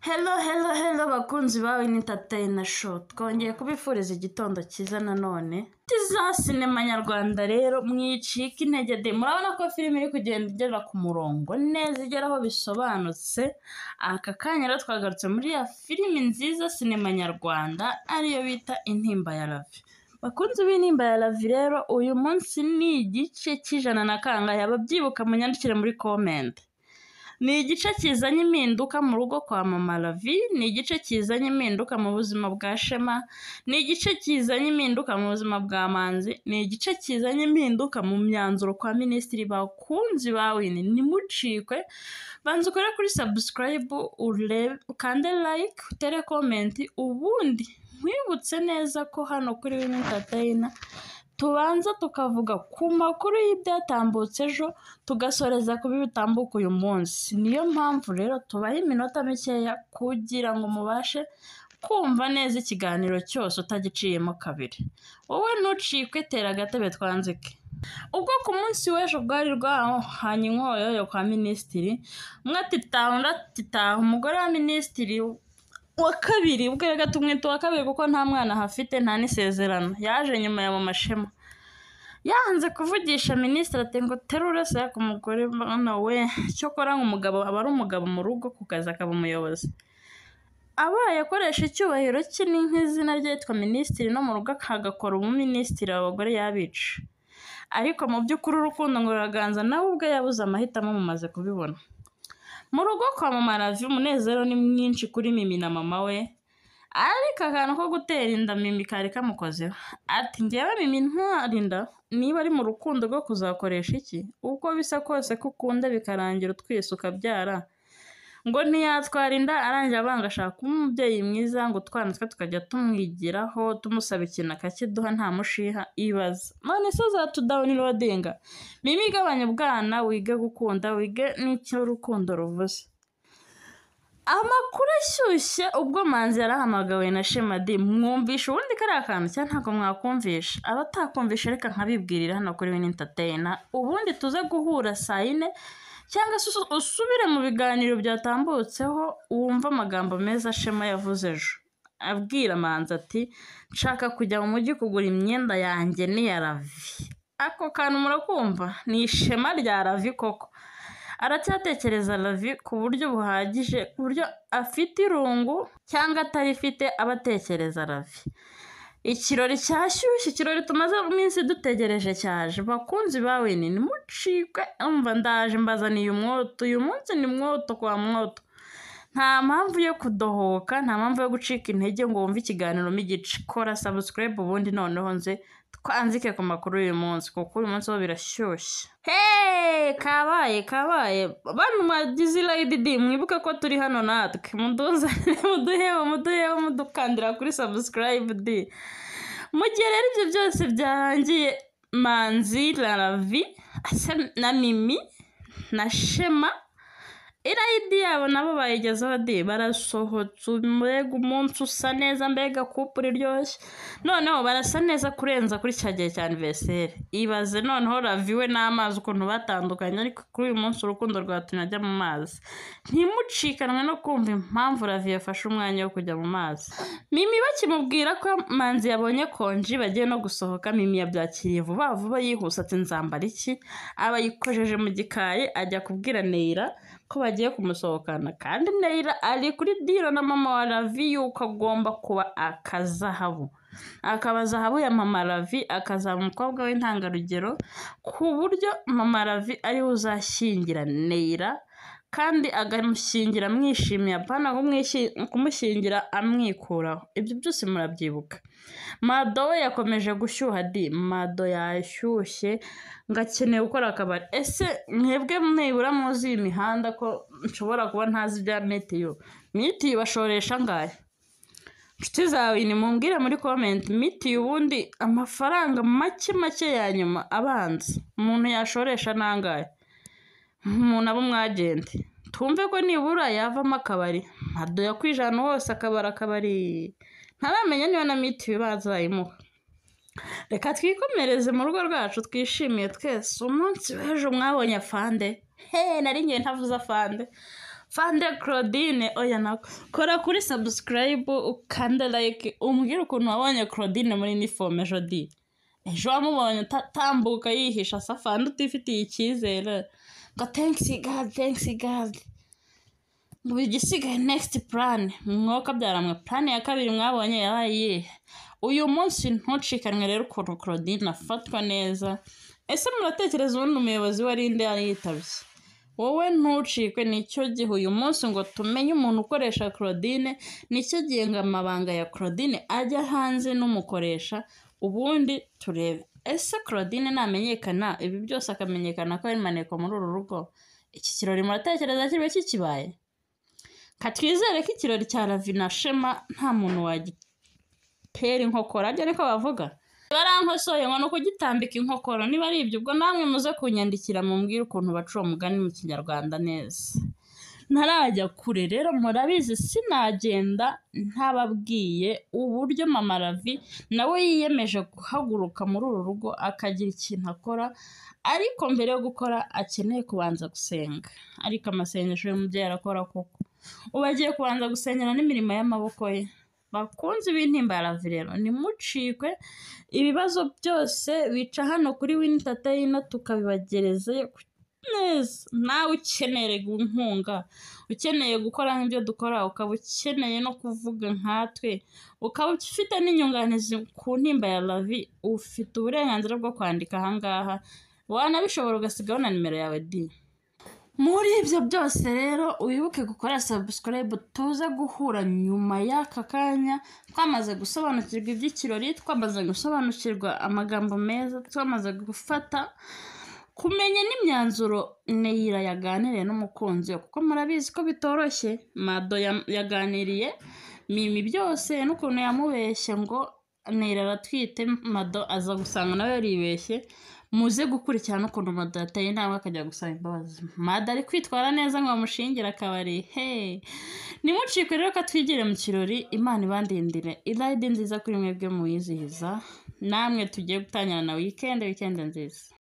Hello, hello, hello, bakunzi bawe ni Entertainer Show. Twongeye kubifuriza igitondo cyiza nanone. Za sinema nyarwanda rero mwicika intege de, murabona ko filime iri kugenda igera ku murongo neza, igera aho bisobanutse. Aka kanya rero twagarutse muri ya filimi nziza sinema nyarwanda, ariyo bita Intimba ya Ravi. Bakunzi b'Intimba ya Ravi rero, uyu munsi ni igice cy'ijana na kangahe? Ababyibuka munyandikire muri comment. Ni igice kizanye impinduka mu rugo kwa mama Ravi, ni igice kizanye impinduka mu buzima bwa Shema, ni igice kizanye impinduka mu buzima bwa Manzi, ni igice kizanye impinduka mu myanzuro kwa minisitiri. Bakunzi ba Wini, ntimucikwe, banza ukore kuri subscribe, urebe, ukande like, utere comment, ubundi nkwibutse neza ko hano kuri Wini Entertainer tubanza tukavuga ku makuru y'ibyatambutse ejo, tugasoreza ku bitambuka uyu munsi. Niyo mpamvu rero tubaha iminota mikeya kugira ngo mubashe kumva neza ikiganiro cyose utagiciyemo kabiri. Wowe ntucikwe, tera agatebe twanzike. Ubwo ku munsi w'ejo bwari rwahanye inkoyoyo kwa minisitiri, umwe ati taha, undi ati taha. Umugore wa minisitiri wa kabiri, ubwo reka tumwita uwa kabiri kuko nta mwana ahafite, nta n'isezerano, yaje nyuma ya mama Shema. Yanze kuvugisha minisitiri, ati ngo terure se ku mugore mwana we. Cyokora ngo umugabo aba ari umugabo mu rugo, ku kazi akaba umuyobozi. Abaye akoresha icyubahiro cye ni nk'izina rye yitwa minisitiri, no mu rugo akagakora ubuminisitiri, abagore yabica. Ariko mu by'ukuri urukundo ngo ruraganza, nawe ubwe yabuze amahitamo, mumaze kubibona. Mu rugo kwa mama Ravi umunezero ni mwinshi kuri Mimi na mama we, ariko akantu ko gutera inda Mimi kari kamukozeho. Ati ngewe Mimi ntwara inda, niba ari mu rukundo rwo kuzakoresha iki? Uko bisa kose ko ukunda bikarangira utwise ukabyara. Ngo ntiyatwara inda, arangije abanga ashaka kuba umubyeyi mwiza, ngo utwana twe tukajya tumwigiraho, tumusaba ikintu akakiduha nta mushiha. Ibaza none se azatudownloadinga? Mimi, igabanya ubwana, wige gukunda, wige n'icyo urukundo ruvuze. Amakuru ashyushye, ubwo Manzi yarahamagawe na Shema D, mwumvisha ubundi kariya kantu cyangwa ntabwo mwakumvisha? Abatakumvisha reka nkabibwirira hano kuri Wini Entertainer, ubundi tuze guhura saa yine, cyangwa se usubire mu biganiro byatambutseho wumve amagambo meza Shema yavuze ejo abwira Manzi ati nshaka kujya mu mujyi kugura imyenda yanjye n'iya Ravi. Ako kantu murakumva, ni ishema rya Ravi koko. Aracyatekereza Ravi ku buryo buhagije, ku buryo afite irungu cyangwa atarifite aba atekereza Ravi. Ikirori cyashyushye, ikirori tumaze iminsi dutegereje cyaje. Bakunzi ba Wini, ntimucikwe, umva ndaje mbazaniye umwoto, uyu munsi ni mwoto kwa mwoto. Nta mpamvu yo kudohoka, nta mpamvu yo gucika intege ngo wumve ikiganiro mo igice. Kora subscribe ubundi noneho nze twanzike ku makuru y'uyu munsi, kuko uyu munsi wo birashyushye. Hey, kabaye kabaye, bantu mwagize irayidi, mwibuke ko turi hano natwe, muduzane, muduheho, muduheho, mudukandira kuri subscribe d. Mu gihe rero ibyo byose byarangiye, Manzi na Ravi na Mimi na Shema irayidi yabo nabo bayigezeho di, barasohotse. Mbega umunsi usa neza, mbega couple iryoshye! Noneho barasa neza kurenza kuri cya gihe cya anniversaire. Ibaze noneho Ravi we n'amazi ukuntu batandukanye, ariko kuri uyu munsi urukundo rwatumye ajya mu mazi. Ntimucikanwe no kumva impamvu Ravi yafashe umwanya wo kujya mu mazi. Mimi bakimubwira ko Manzi yabonye konji bagiye no gusohoka, Mimi yabyakiriye vuba vuba yihuse, ati nzambara iki? Aba yikojeje mu gikari ajya kubwira Neira ko bagiye kumusohokana, kandi Neira ari kuri deal na mama wa Ravi yuko agomba kuba akazahabu, akaba zahabu ya mama Ravi, akazaba umukobwa w'intangarugero, ku buryo mama Ravi ariwe uzashyingira Neira, kandi akamushyingira amwishimiye, apana kumushyingira amwikuraho. Ibyo byose murabyibuka. Mado we yakomeje gushyuha di, Mado yashyushye ngo akeneye gukora akabari. Ese mwebwe nibura muzi iyi mihanda, ko nshobora kuba ntazi ibya metiyu? Mitiyu bashoresha angahe? Inshuti zawe nimumbwire muri comment, mitiyu ubundi amafaranga make make ya nyuma abanza umuntu yashoresha nangahe? Umuntu aba umwagenti, twumve ko nibura yavamo akabari. Mado yakwije ahantu hose akabari akabari, ntaramenya niba na mitiyu bazayimuha. Reka twikomereze mu rugo rwacu twishimiye twese. Umunsi w'ejo mwabonye afande? He, nari ngiye ntavuze afande. Fande Claudine, oya nako kora kuri subscribe, ukande like, umbwire ukuntu wabonye Claudine muri uniforme ejo di. Ejo wamubonye utambuka yihisha safandi utifitiye icyizere ngo thanks God, thanks God. Ngo igisigaye next plan, mwuka byaramwe plan ya kabiri mwabonye yabaye iyihe? Uyu munsi ntucikanwe rero ukuntu Claudine afatwa neza. Ese muratekereza ubundi umuyobozi we ari nde yari yitabye? Wowe ntucikwe, nicyo gihe uyu munsi ngo tumenye umuntu ukoresha Claudine, nicyo gihe ngo amabanga ya Claudine ajya hanze n'umukoresha, ubundi turebe. Ese Claudine namenyekana, ibi byose akamenyekana ko ari maneko muri uru rugo, iki kirori muratekereza kibe kikibaye? Katwizere ko ikirori cya Ravi na Shema nta muntu wagitera inkokora, aribyo niko bavuga. Barankosoye ngo ni ukugitambika inkokora, niba ari ibyo ubwo namwe muze kunyandikira mumbwire ukuntu baca uwo mugani mu Kinyarwanda neza. Ntarajya kure rero murabizi sinagenda ntababwiye uburyo Mama Ravi nawe yiyemeje guhaguruka muri uru rugo akagira ikintu akora, ariko mbere yo gukora akeneye kubanza gusenga. Ariko amasengesho y'umubyeyi arakora koko. Ubu agiye kubanza gusengera n'imirimo y'amaboko ye. Bakunzi b'intimba ya Ravi rero ntimucikwe, ibibazo byose bica hano kuri Win Entertainment tukabibagereza neza. Nawe ukeneye inkunga, ukeneye gukora nk'ibyo dukora, ukaba ukeneye no kuvuga nkatwe, ukaba ufite n'inyunganizi ku ntimba ya Ravi, ufite uburenganzira bwo kwandika ahangaha, wanabishobora ugasigaho na nimero yawe di. Muri ibyo byose rero wibuke gukora subscribe, tuze guhura nyuma y'aka kanya twamaze gusobanukirwa iby'ikirori, twamaze gusobanukirwa amagambo meza, twamaze gufata kumenya n'imyanzuro Neyira yaganiriye n'umukunzi we, kuko murabizi ko bitoroshye. Mado yaganiriye Mimi byose n'ukuntu yamubeshye ngo Neyira aratwite, Mado aza gusanga nawe yaribeshye. Muze gukurikirana ukuntu Mado yateye intambwe akajya gusaba imbabazi. Mado ari kwitwara neza ngo bamushingire akabari. He, nimucikwe rero ko twigire mu kirori. Imana ibandindire irayidi nziza kuri mwebwe muwizihiza, namwe tugiye gutangira na weekend, weekend nziza.